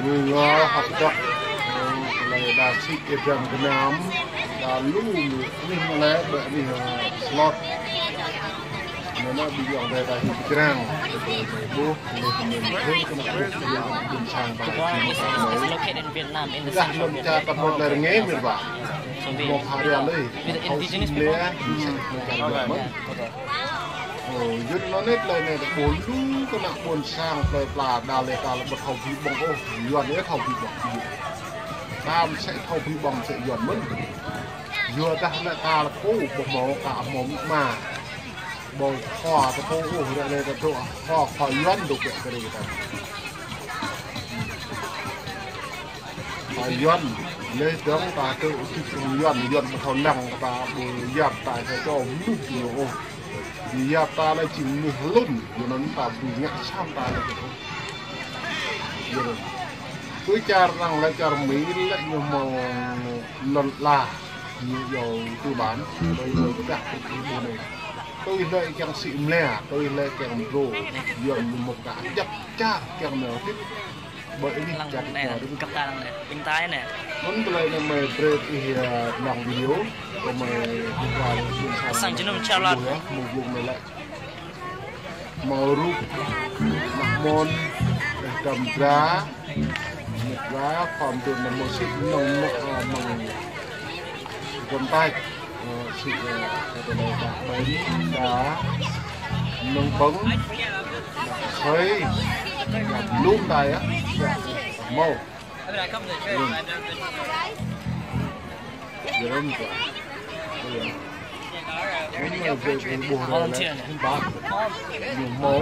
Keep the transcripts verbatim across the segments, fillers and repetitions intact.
Ñu ngă hơ̆k dŏ. Lĕ đa sĭ ê dăng gơnam, đa lu mơ̆, anih mơ̆ lĕ, ƀơi anih, ơ, slot. Anŭn ƀing ayŏng adơi ta hyu pơčrang. Ƀuh, anai kơ mơ̆n, hơ̆k kơ ană ƀuh, kơ ană ƀuh sang ta. It's, it's, it's located in Vietnam, in the central Vietnam. Dah lŏn čar ta mơ̆ lĕ rơngai mơ̆n ƀă. Mơ̆ phara lĕ. With the indigenous people. Ơ, yua anŭn lĕ anai ta ƀuh lu kơ ană ƀôn sang plơi pla đa lĕ ta lĕ ƀu thâo ƀing ƀơ̆ng ôh, Yuan yơh thâo ƀing ƀơ̆ng. Ta mơsĕ thâo ƀing ƀơ̆ng mơsĕ Yuan mơ̆n. Yua dah lĕ ta lĕ pô ƀu hmâo ka hmâo mĭ ma. Ƀu khua ta pô ôh, ră anai ta dŏ khua, khua Yuan dŏ pĕ kơ rĭ ta. Khua Yuan, lĕ dơ̆ng ta tŭ čih kơ Yuan, Yuan ƀu thâo lăng ta ƀu yap ta sa čô mơnuih ñu ôh. Ñu yap ta lĕ jing mơnuih hlŭn, yua anŭn ta ƀu ngă sam ta lĕ kơ ôh. Yua anŭn. Kơ čar arăng lĕ čar Mi lĕ ñu hmâo lŏn ala, ñu yua tư bản, ƀơi ƀơi pơdah kơ kơ ƀuh anai. Tui hlơi kiăng sĭ mlĕ, tui hlơi kiăng mdrô, yua ñu mơ̆ ka djăp čar kiăng nao tĭt. Ƀơi anih lăng čar anai, nao tĭt. Găp ta lăng anai, ƀing ta anai. Anŭn tơlơi anai mơi brơi ih, ơ, lăng video, kơ mơi ih wa lu sun sa. Sang jơnum Charlotte. Mơ̆ yơh, mơ̆ yơh mơi lĕ. Mơ̆ rup, mơ̆ mơ̆n, ih dăm dra, mơ̆ dra, khom tŭ nao mơ̆ sĭ nao mơ̆, ơ, mơ̆. Gơ̆m tač, ơ, sĭ, ơ, kơ tơlơi dah ƀai, dah nơ̆ng ƀơ̆ng, dah sơi, dah blŭm ta yơh, dah hmâo. Blŭm. Blŭm ta. Ơ. Anŭn mơ̆ ƀu, ƀu ƀuh ră lĕ, hiư̆m pă. Ñu hmâo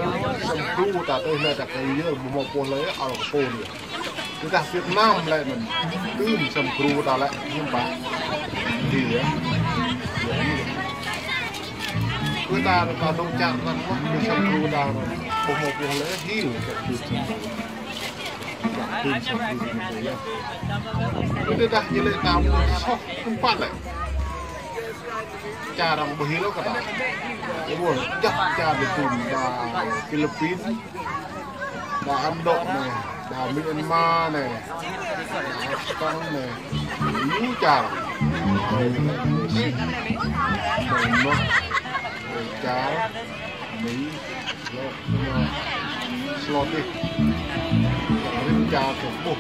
sem kru ta tơl anai ta kơ yơh, ƀu hmâo pô lĕ, ăl kơ pô anai. Tơdah Việt Nam lĕ anŭn, tŭm sem kru ta lĕ, hiư̆m pă. Hil yơh. Yua anŭn. Kơ ta, ta dŏ čar arăng mơ̆, tŭm sem kru ta anŭn. Ƀu hmâo pô lĕ, hil kơ tŭm sem kru. Tŭm sem kru ta yơh. Tơdah ñu lĕ ta mơ̆ soh, hiư̆m pă lĕ. Čar arăng ƀu hil ôh kơ ta. Ơ, ƀuh, djăp čar ƀu tŭm, đa Philippin, đa Ấn Độ anai, đa Myanmar anai, đa Pakistan anai. Lu čar. Mơ̆, mơ̆, čar Mi, lŏn, slot ih. Čar rim čar kơ ƀuh.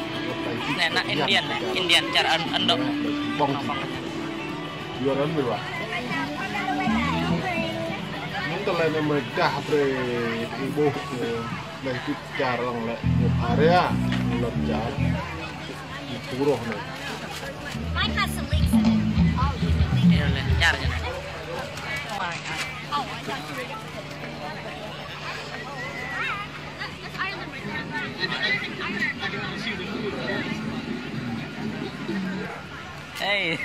Anai, ană Indian, Indian čar Ấn, Ấn Độ. Ƀơ̆ng. Yua anŭn mơ̆ wa. Anŭn tơlơi anai mơi dah brơi ih ƀuh, ơ, lĕ tŭ čar arăng lĕ, ñu phara, lŏn čar. Ñu pơrôh anai. Mine has some leeks in it. Anai lĕ čar ñu anai. Hey.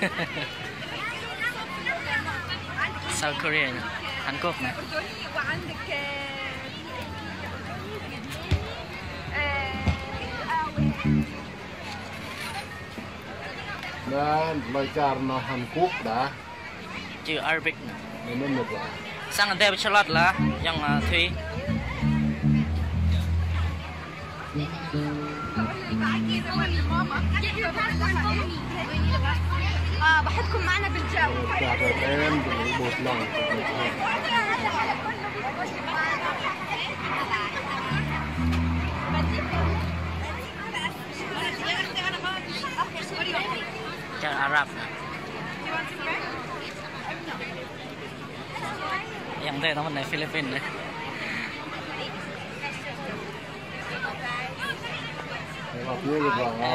South Korea, Hàn Quốc anai. Anŭn, lŏn čar nao Hàn Quốc dah. Chữ Arabic anŭn. Anŭn, anŭn, anŭn. Sang adai pơčrâo lăt lah, yang, ơ, thui. آه، بحطكم معنا بالجو. Čar Arab. Yang tê tăm anai Philippin anai. Ơ,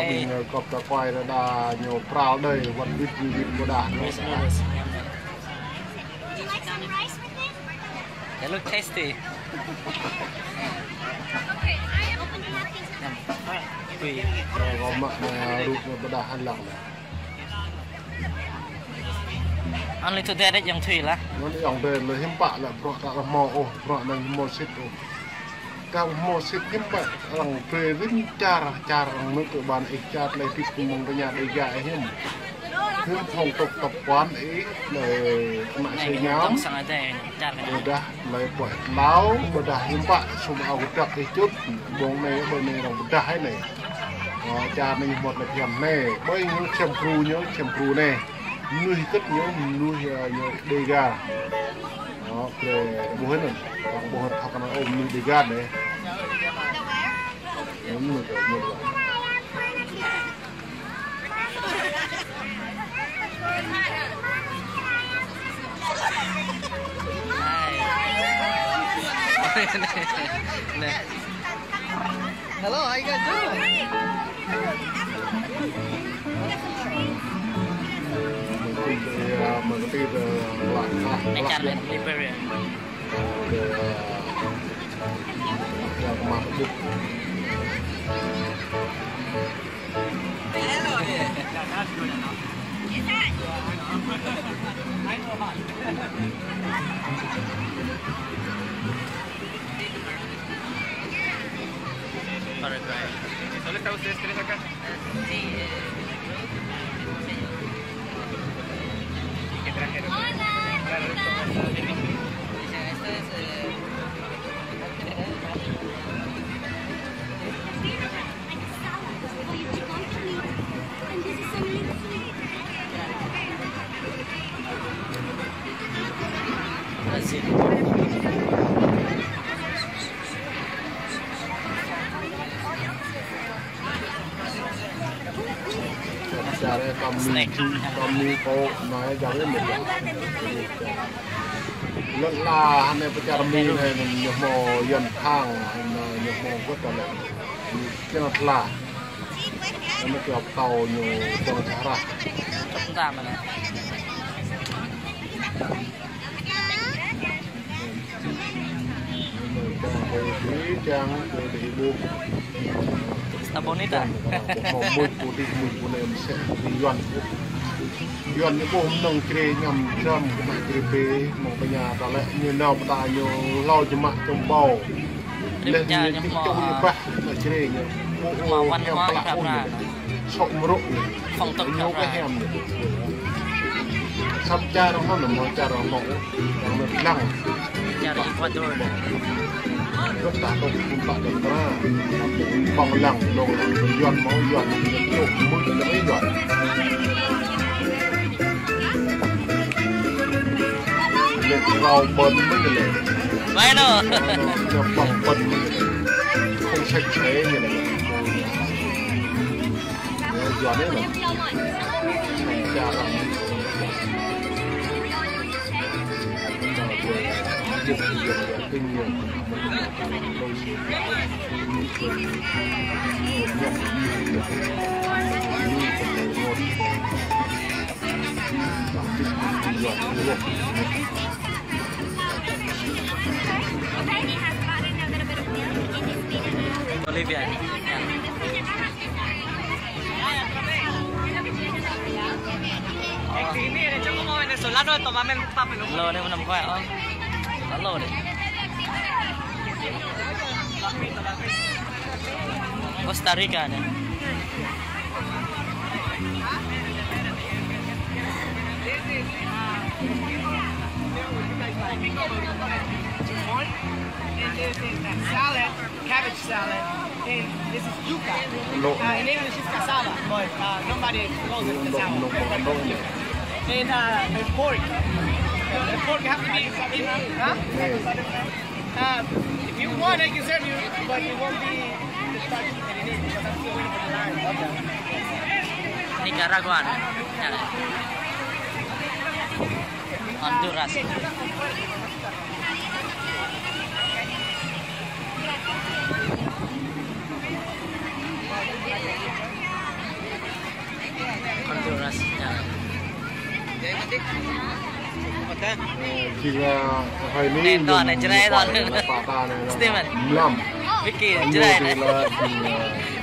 ƀing, ơ, gŏp ta kuai đa đa ñu pral đơi, wăt bit bit ƀôdah. Yes, yes, yes. They look tasty. Yum. Ui. Ơ, gŏp mă, ơ, rup ƀôdah hăng lăng anai. Only today đấy yang thui lah. Anŭn yang tê lĕ hiư̆m pă lĕ bruă ta lĕ hmâo ôh, bruă anai hmâo sĭt ôh. Kâo hmâo sĭt hiư̆m pă, arăng brơi rĭm čar, čar arăng nŭk kơ ƀan ih čar tơlơi hơdip mơ̆ng tơña Dêga ih hiư̆m. Hiư̆m phŏng tŏk tơpă ih, tơlơi kơnă sơñam. Ƀôdah tơlơi pơhiăp hlâo, ƀôdah hiư̆m pă sum ao kơdrăk ih čut, ƀơ̆ng anai, ƀơ̆ng anai arăng pơdah anai. Ơ, čar anai ñu hmâo tơlơi phiăn anai, ƀơi ñu čem kru ñu, čem kru anai. Mơnuih hơget ñu, mơnuih, ơ, ñu Dêga. Ơ, kơ ƀuh anŭn, kơ ƀuh thâo kơ anŭn, ơ, mơnuih Dêga anai. Ơ, mơnuih Dêga, mơnuih Dêga. Hai. Nè. Hello, how you guys doing? Anai čar anai, Liberia. Paraguay. ¿Solo están ustedes tres acá? Sí, eh, ¿Y qué trajeron? Hola, ¿cómo estás? Esto es, eh, Snack. Lŏn ala anai pơ čar Mi anai ñu hmâo Yuan Thang, anai ñu hmâo hơget tơlơi. Ñu kiăng tla. Anai kơ pơtao ñu kiăng tla. Está bonita. Mui putih, mui putih, mui putih. Yuan. Yuan ñu ƀuh mơnơ̆ng črê ñăm čăm kơ mă črê pê, mơ̆ng tơña ta lĕ ñu nao pơtă ñu hlâo čơmă čơm ƀâo. Leh ñu čih čuh ñu bah, nao črê ñu. Ƀuh hiam plă ƀuh ñu. Sŏk mrŭk ñu. Ñu kơ hiam ñu. Săp čar arăng hmâo, hmâo čar arăng hmâo. Arăng hmâo lăng. Čar Ekuador. Gơ̆p ta tŏk ƀuh pă tơtra. Ƀơ̆ng lăng, lông lăng. Yuan hmâo, Yuan hmâo, Yuan hmâo, Yuan. Lĕ rau ƀơ̆n mơ̆n lĕ. Ƀai nô. Rau ƀơ̆n mơ̆n lĕ. Không sạch sẽ ñu lĕ. Ơ, Yuan anai lĕ. Săp čar arăng. Bolivia. Ini, ini, como venezolano, tomame el papel. Lô anai mơnam khoai, ơ. Lô anai. Costa Rica anai. Salad, cabbage salad, and this is yuca. No. Uh, in English, it's cassava, but, uh, nobody calls it cassava. No, no, no, no. And, uh, and pork. The pork have to be, huh? Um, if you want, I can serve you, but it won't be the best because I'm still waiting for the line. Nicaragua. Honduras. Honduras. Anai tŏ anai Jrai tŏ. Steven. Vicky, Jrai anai.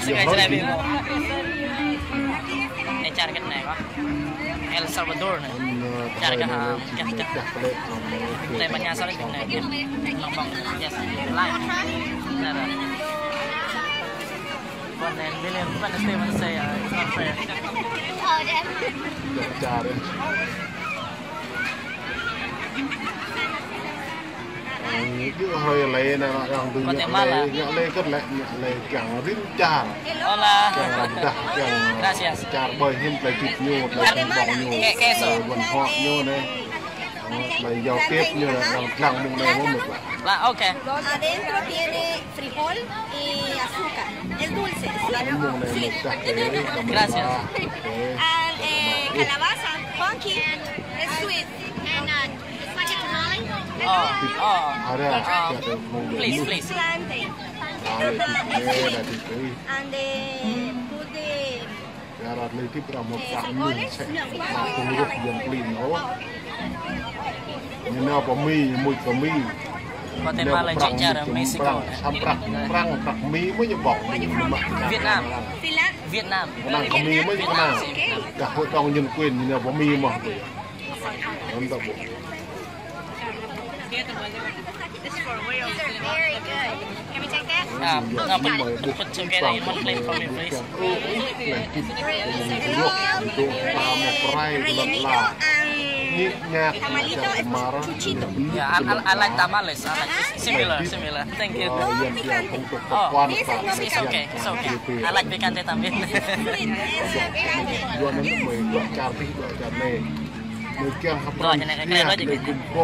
Sungai Jrai ƀing. Anai čar kơ anai kơ. El Salvador anai. Čar gah, gah, gah. Tơlơi mơña sa lĕ anai. Nong bong, yes. Live. Anai. But then, William, what to say, what to say, uh, it's not fair. Ơ, ñu hơi lĕ anai, arăng tui ñu lĕ, ñu lĕ kơt lĕ, ñu lĕ kiăng rin čar. Hola. Kiăng răm dah, kiăng čar ƀơi hin tơlơi hơdip ñu, tơlơi čơmbong ñu, tơlơi văn hóa ñu anai. Ơ, tơlơi giao tiếp ñu anai, arăng lăng mơ̆ng anai mơ̆n mơ̆n. Hola, ok. Adentro tiene frijol y azúcar. Es dulce. Gracias. And, eh, calabaza, pumpkin, es sweet. And, uh, it's like a tamale. Oh, oh. Please, please. Plantain. And, eh, put the Biar lĕ hơdip arăng mơ̆ pơkă mơnuih sĕ, mă tơlơi rup yang klin ôh. Ñu nao pơ Mi, mŭt pơ Mi. Guatemala, ñu pơprăng, čar mŭt Mexico. Prăng, samơ̆ prăng, prăng, prăng Mi mơ̆ ñu ƀơ̆ng, ñu mă Vietnam. Vietnam. Kơnang kơ Mi mơ̆ ñu kơnang. Gah hội đồng nhân quyền ñu nao pơ Mi mơ̆n. Anŭn ta ƀuh. These are very good. Can we take that? Um, no, put, put together in one plate for me, please. Rellenito and tamalito is chuchito. Yeah, I, I, I like tamales. I like similar, similar. Thank you. Oh, it's, it's okay, it's okay. I like picante también. Sweet, it's, uh, picante. Rồi, cho nên cái này, cái này,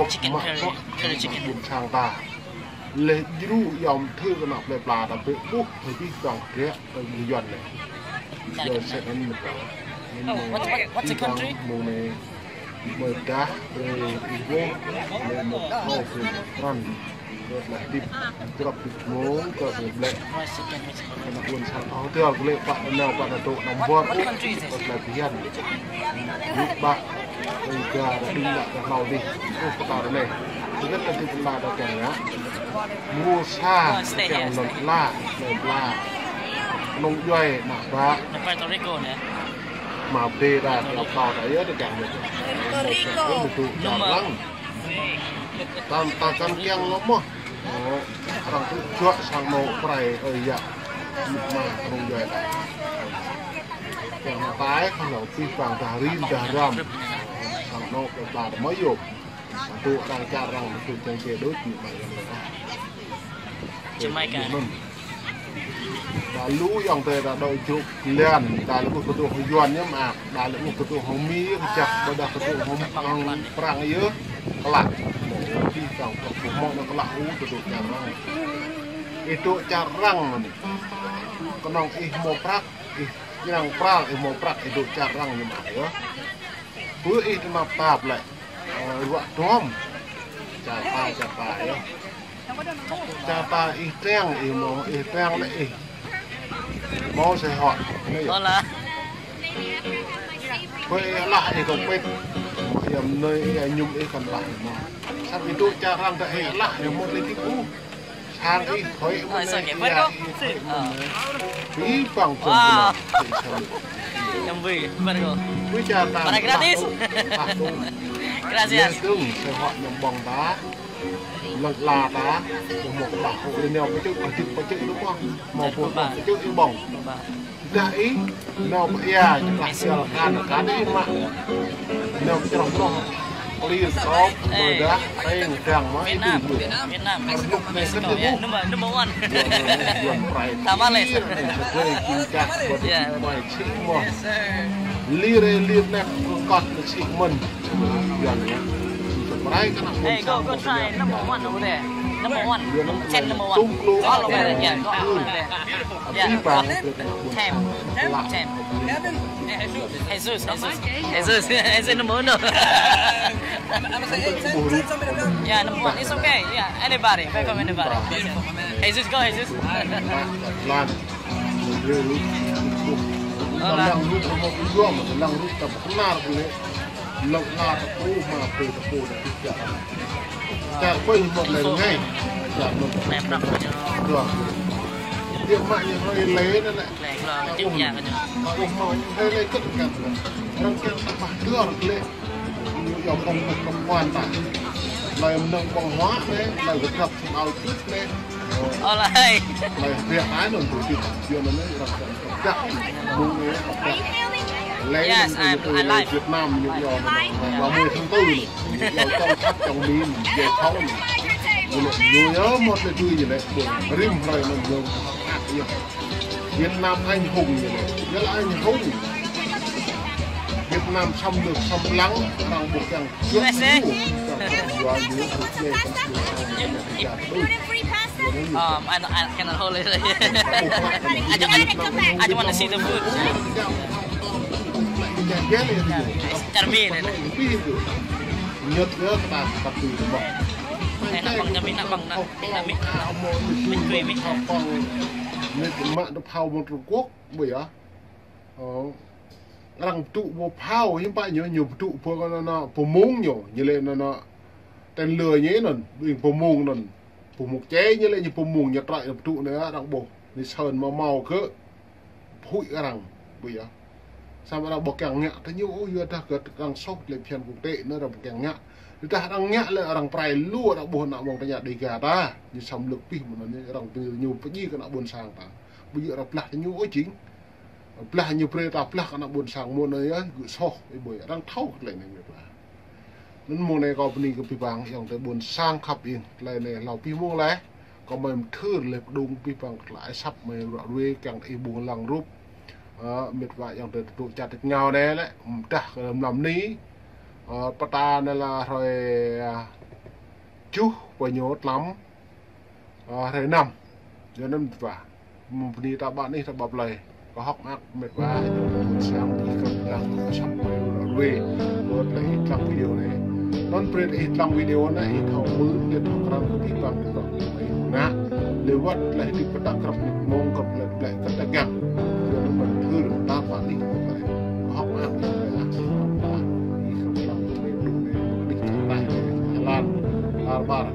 chicken curry, curry chicken. Lĕ djru yom thơ kơ ană plei pla ta pĕ ƀuh thơ bih bang rĕ tơ Yuan lĕ. Yuan sĕ anŭn mơ̆. Oh, what, what, what's the country? Mơ̆ng anai mơ̆ dah, ơ, ih ƀuh, lĕ mơ̆ thâo kơ pran. Kơ tơlơi hơdip, krăp hơdip mơ̆ng, kơ tơlơi ƀlĕ. Kơ ană ƀôn sang thâo tơl kơ lĕ pă nao pă nao tŏ anăm ƀơ̆t. What, what country is this? Kơ tơlơi phiăn. Ƀuh ƀă, ơ, gah, đing lă, gah hlâo dih. Ơ, pơtao anai. Tơgĕt kơ tơlơi phiăn ta kiăng ngă. Mơ̆ng sa, kiăng lŏn la, lŏn la. Nông djuai, ană bă. Puerto Rico anai. Mă bê ta, kiăng pơtao ta yơh, ta kiăng yơh. Puerto Rico. Ơ, tŭ čar lăng. Tam, ta tam kiăng lŏm mơ̆n. Ơ, arăng tŭ juă sang anŏ prai, ơ, yă. Mă, nông djuai ta. Kiăng ta ai, kơ anŏ pih pang dah rin, dah răm. Sang anŏ pơtao ta mơ̆ yơh. Tŭ arăng čar arăng tŭ čang čê đôč ñu mă yơh. Jamaica. Đa lu yŏng tơi ta đôč jrŭk lian, đa lu kơ tŭ hŏng Yuan ñu mă, đa lu kơ tŭ hŏng Mi, kơ čăk, ƀôdah kơ tŭ hŏng, hŏng prăng yơh, klă. Pih pang kơ pơmŏk ñu klă ƀu tŭ čar arăng. Ih tŭ čar arăng anai. Kơnơ̆ng ih hmâo prăk, ih kiăng pral, ih hmâo prăk, ih tŭ čar arăng ñu mă yơh. Bơ ih tơnap tap lĕ. Ơ, ruă duăm. Čar ta, čar ta yơh. Čar ta ih triăng, ih hmâo, ih triăng lĕ ih hmâo sĕ hŏ. Anai yơh. Hola. Bơ ih alah ih kơpĭt. Mă yơh anai ih añŭm ih kăn alah ih hmâo. Samơ̆ ih tŭ čar arăng ta ih alah ih hmâo tơlơi hơdip ƀuh. Sang ih thoi mơ̆n. Oh, it's okay. But go. Pih pang. Wow. Ñam vui, but go. Para gratis. Gracias. Dơ̆ng, sĕ hŏ ñam ƀơ̆ng ta. Lŏn la ta. Mơ̆ mơ̆ kơ ƀah hŏ lĕ nao pơčŭ, pơčŭ, pơčŭ lu mơ̆n. Mơ̆ pơčŭ, pơčŭ ih ƀơ̆ng. Dah ih, nao pơ ia, čơklah sial kan, kan ih mă. Nao črŏh noh, klir kop, ƀôdah, teng dang mă, Việt Nam, Việt Nam, Mexico, yeah, number, number one. Tamales. Yeah. Lir, lir nep, kot, sik mơ̆n. Hey, go, go try number one over there. Number one. Ten number one. All over there. Yeah, go all over there. Yeah. Ten. Ten. Jesus, Jesus. Jesus, Jesus number uno. Yeah, number one. It's okay. Yeah, anybody. Welcome anybody. Jesus, go, Jesus. Hola. Lăng rŭt, lăng rŭt, ta pơkơnar kơ lĕ. Lăng la ta pô, mă pô, ta pô, ta pô. Čar pô, mơ̆ lĕ ngai. Čar mơ̆. Nai prap ñu. Dua. Tiap mă ñu hrơi lĕ anŭn lĕ. Lĕ, lŏ, tiap mă ñu. Ƀu hmâo ñu hrơi lĕ kơ̆t kăn. Arăng kiăng tơpă dơr lĕ. Ñu yua kơ kơ kơkuan ta. Lĕ mơnơ̆ng ƀơ̆ng huă lĕ, lĕ kơ krăp sum ao tŭt lĕ. Ơ lĕ. Lĕ biă ai anŭn tŭ tŭt. Biă anŭn lĕ arăng kiăng tơpă dơr. Mơ̆ng lĕ tơpă. Lĕ yes, I'm alive. Việt Nam ñu yua anŭn. Lĕ mơ̆ng thăng tư. Ñu yua čŏng khăp čŏng min. Ñu yua khŏng. Ñu lĕ ñu yua mơ̆t lĕ tui ñu lĕ. Rĭm hrơi anŭn ñu. Việt Nam anh hùng ñu lĕ. Ñu lĕ anh hùng. Việt Nam xâm lược xâm lăng, arăng ƀu kiăng. U S A. Um, I, I cannot hold it. I just, I just, I just want to see the food. Čar Mi anai. Ñĕt yơh ta, ta tui mơ̆n. Anai ană ƀơ̆ng, čar Mi, ană ƀơ̆ng, ană ƀơ̆ng, ană ƀơ̆ng. Mĕt kơi Mi. Mĕt mă tơ phao mơ̆ng Trung Quốc, ƀu yơh. Ơ. Arăng pơtŭ ƀu phao, hiư̆m pă ñu, ñu pơtŭ ƀu kơ anŭn, anŭn, pơmŭng ñu, ñu lĕ anŭn, anŭn. Tên lửa ñu anŭn, ƀing pơmŭng anŭn. Pơmŭng čê ñu lĕ ñu pơmŭng ñu trăi ñu pơtŭ anai arăng ƀuh. Ñu sơn mơ̆ mâo kơ phui arăng, ƀu yơh. Samơ̆ arăng ƀu kiăng ngă, tơ ñu, ơ, yua dah kơ arăng soh lĕ phiăn quốc tế anŭn arăng ƀu kiăng ngă. Yua dah arăng ngă lĕ arăng pơrai lu arăng ƀuh ană ƀơ̆ng tơña Dega ta. Ñu xâm lược pih mơ̆n anŭn ñu arăng pơñu ñu pơjing kơ ană ƀôn sang ta. Ƀu yua arăng blah tơ ñu ôh jing. Blah ñu brơi ta blah kơ ană ƀôn sang mơ̆n anŭn yơh, gơ̆ soh, ih ƀuh, arăng thâo kơ tơlơi anai mĕt wa. Anŭn mơ̆ng anai kâo bơni kơ abih bang, ayŏng adơi ƀôn sang khăp ing, tơlơi anai hlâo pih mông laih, kâo mơi mơthưr laih pơdŏng abih bang kơ tơlơi asăp mơi ruă ruê, kiăng ih ƀuh lăng rup. Ơ, mĕt wa ayŏng adơi tơtŭ čar tač rơngiao anai lĕ, mơdah kơ mlam anai, ơ, pơtă anai lĕ hrơi, ơ, tơjuh, pơ ñu tlăm, ơ, hrơi năm. Yua anŭn mĕt wa. Mơ̆ng bơni ta ƀă anih ta ƀă plơi. Kâo hơ̆k mơak mĕt wa, ayŏng adơi ƀôn sang, ih kơ̆t lăng, asăp mơi ruă ruê. Ƀuh tơlơi ih lăng video anai. Anŭn brơi ih lăng video anai, ih thâo mơ̆n, ih thâo krăn, ih ƀăng, ih ƀăng, ih ngă. Lĕ wơ̆t tơlơi ih pơtă krăp mơ̆ng krăp lĕ, lĕ kơ ta găng. Yua anŭn mơ̆n thâo ta ƀă anih ƀă plơi. Kâo hơ̆k mơak mĕt wa, ih kơ̆t lăng, ih kơ̆t lăng, ih kơ̆t lăng, ih kơ̆t lăng, ih kơ̆t lăng.